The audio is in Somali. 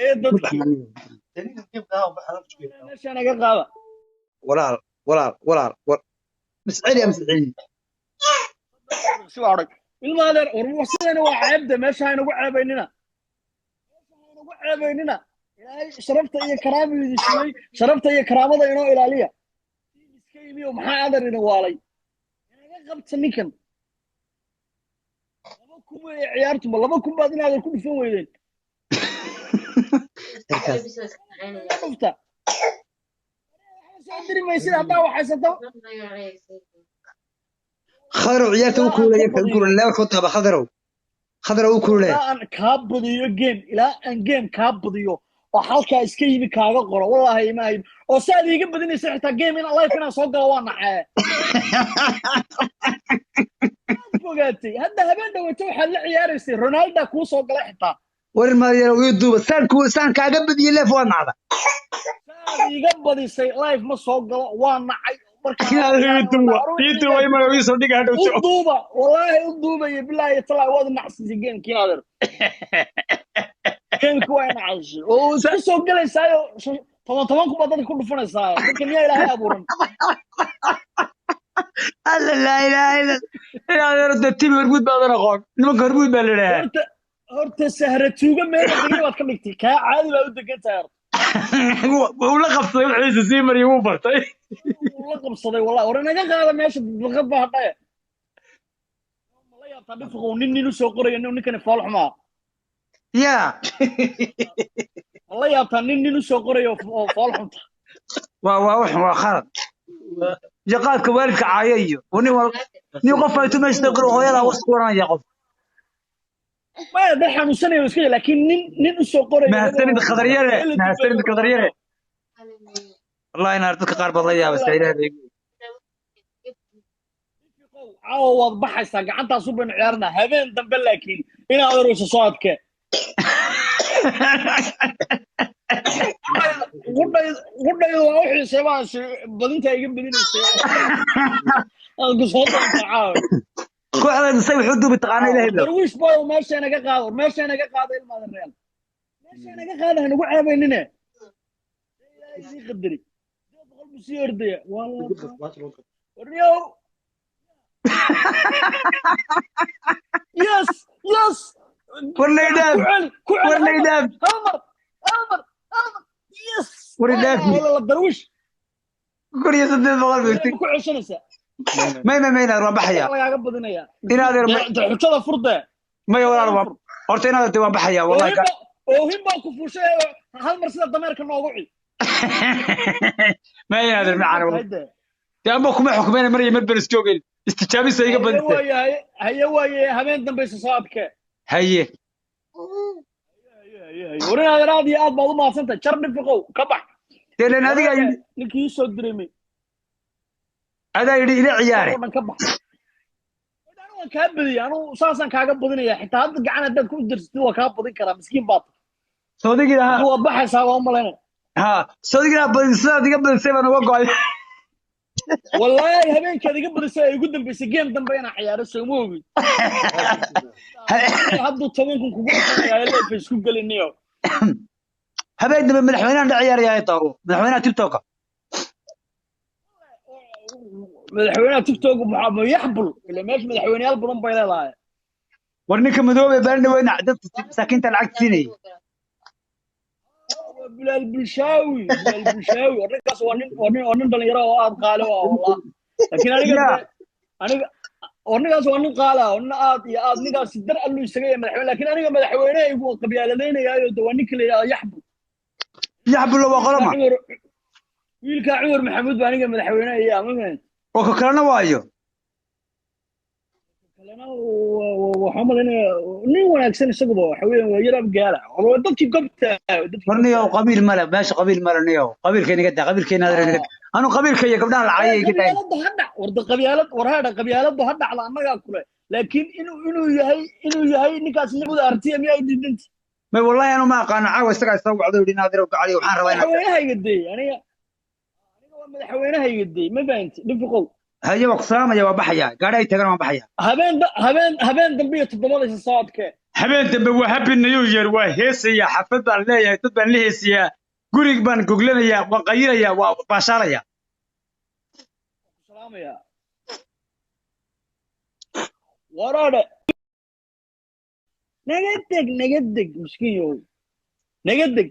Ee dadkii meesha naga qaada. Walaal, walaal, walaal, misceli misceli. Si waa odhay ilma adeer, war sidani waa ceebde, meesha ha inagu ceebaynina, meesha ha inagu ceebaynina. Ilaahay sharafta iyo karaamuu idin siiyey, sharafta iyo karaamada inoo ilaaliya. Iska yimi oo maxaa adeer idin waalay? Inaga qabta ninkan. 2000 weeye ciyaartuma, 2000 baad inaadan ku dhufan weydeen. Inaga dhufta, soo diri maysid haddaa waxaysato. Khadarow, ciyaarta u Ilaa aan kululaya ka u badiyo kululaya levelka u taaba. Khadarow, Khadarow, u kululaya. Ilaa aan kaa badiyo game, ilaa aan game kaa badiyo oo halkaa iska yimi kaaga qoro, wallaahi ima hayb oo saad iiga badinaysa xitaa game in life inaan soo galo waa nacee. Waad fogaatay hadda. Habeen dhawaato waxaad la ciyaaraysay Ronaldo kuu soo galay xitaa. War maryaro, ii duuba saan ku saan kaaga badiyey live, waa nacda. Saad iiga badisay live ma soo galo, waa nacay markaan la Ii ciyaaro. duuba, War ii duuba, imaga ii soo dhiga hadhowto. U duuba, wallaahi u duubaya, bilaahi talaa, waad nacsiisay gamekiin adeer, gameki waa nacaysay oo isku soo gelaysaayo 10 10 kun baad dadka ku dhufanaysaa. Dadka miyaa Ilaahay abuuran? Alla, laa ilaaha illa inaad horta timi Hormuud baadan aqoon, nimanka Hormuud baa la idhaahaa. Horta sahra tuuga meel degan baad ka dhigtay, kaa caadi baa u degan tahay horta. Wuu la qabsaday, wixiisa sii mariyay, wuu bartay. Wuu la qabsaday wallahi. War inaga qaada meesha, daqad baa hadhaye. Ma la yaabtaa dhifiqow nin u soo qorayo ninkani fool xumaa? Yaa? Ma la yaabtaa nin u soo qorayo oo fool xunta? Waa wax, waa khalad iyo qaadka waalidka caaya iyo nin nin qof aytu meesha qiro hooyada was ku oranaya qof. Maya, dad xanuunsanayo iska, laakiin nin u soo qorayo Mahadsanid Khadaryare, meel la mahadsanid dubayo. Khadaryare. Wallahi inaad dadka qaar baad la yaabaysaa, Ilaahay bay. Caawa waad baxaysaa, gacantaasu baynu ciyaarnaa habeen dambe, laakiin inaad aroyso soo adkee. Qudhaydu waa u xiisay baan si badinta iga badinaysay aan ku soo doonta caawa. Kooxdayda say wuxuu duubi taqaana, Ilaahay baa. Darwiish boy, meesha naga qaado, meesha naga qaado, ilmaada real, meesha naga qaado, ha nagu ceebaynine. Ilaahay sii qadari 800 buu sii ordaya warniyow. Yes. War naydhaaf. Ku celi, ku celi. War Hal mar. Naydhaaf. Hal mar, hal mar, hal mar, yes. War idhaafi. Wala Darwiish. 1800 ma bay ku ceshanaysaa? May, inaad waan baxayaa. Lagaaga badinaya. Inaad De xujada furde. May walaal, waan horta inaad waan baxayaa wallahi. Oohin baa ku fuushay, hal mar sida dameerka noogu ci. May, inaad macana dee amba kuma xukumeyna mar iyo mar baan isjoogeyn istijaabisa iga haye badintay. Waaye haye haye, waaye habeen dambaysa soo adkee. Haye. War inaad aad iyo aad baad u mahadsantahay, jar dhifiqow, ka bax. Dee len adigaa yidhi. Ninkii ii soo direemay. Adaa yidhi ila ciyaare. Oo dhan ka bax. Anigu waan kaa badiyay, anigu saasaan kaaga badinaya. Xitaa hadda gacan haddaad ku darsatid waa kaa badin karaa, miskiin baad tahay. Soodigii lahaa. Waad baxaysaa waa u malaynaya. Ha, soodigii lahaa badin, sidaad iga badisay baan uga go'ay. Wallaahi habeenkaad iga badisay ay ugu dambaysay game dambe inaan ciyaaro, sooma ogid? Hadduu 10,000 kugu dhufanaya leefa isku geliniyo. Habeen dambe madaxweynahan la ciyaarayaa daawo, madaxweynaha TikToka. Madaxweynaha TikTok maxaa yaxbul ila meesha madaxweyneyaal badan bay leedahay. War ninka madoobe baan dhaweyna dadka masaakiinta lacag siinayay. Waa Bilaal Bulshaawi, Bilaal Bulshaawi. War ninkaas waa nin dhalinyaro oo aad qaali u ah wallah, laakiin aniga aniga war ninkaas waa nin qaali ah oo nin aad iyo aad ninkaas dar alluu isaga yahay madaxweyne, laakiin aniga madaxweynehaygu waa qabyaaladeynayaayo de waa ninka la yidhahdo Yaxbul. Yaxbulla waa qolama? Cumar, wiilka Cumar Maxamuud baa aniga madaxweyne iyo ama Oo ka kalena waayo. Kalena waxaan malaynayaa nin wanaagsan isaguba, waxa weeyaan waa yaraab gaala, waa dadkii gobta, dadkii War niyow, qabiil male meesha, qabiil male niyow, qabiilka inaga daa, qabiilkeena adeer inaga daa, anu qabiilka iyo gabdhaha lacagaya iga daa. Qabyaaladda ha dhac warda, qabyaalad war haadha, qabyaaladdu ha dhacda annagaa kule, laakiin inuu yahay ninkaas nin wada artiya miyaa diidanta? May wallahi, anu ma aqaano. Caawa isagaa soo wacdo yidhi naadir gacali, waxaan rabaa inaad Madaxweynahayga dey, aniga waa madaxweynahayga dey, ma fahanti dhifiqow? Haye, waa ku salaamaya, waa baxaya, gaadhi ay tagan, waan baxaya. Habeen dambe iyo toddobada isa soo adkee. Habeen dambe waa Happy New Year, waa heesayaa, xaflad baan leeyahay, dad baan la heesayaa, gurig baan goglanayaa, waan qayirayaa, waa baashaalayaa. Salaamaya waraadhe, naga deg, naga deg, miskiin yow, naga deg.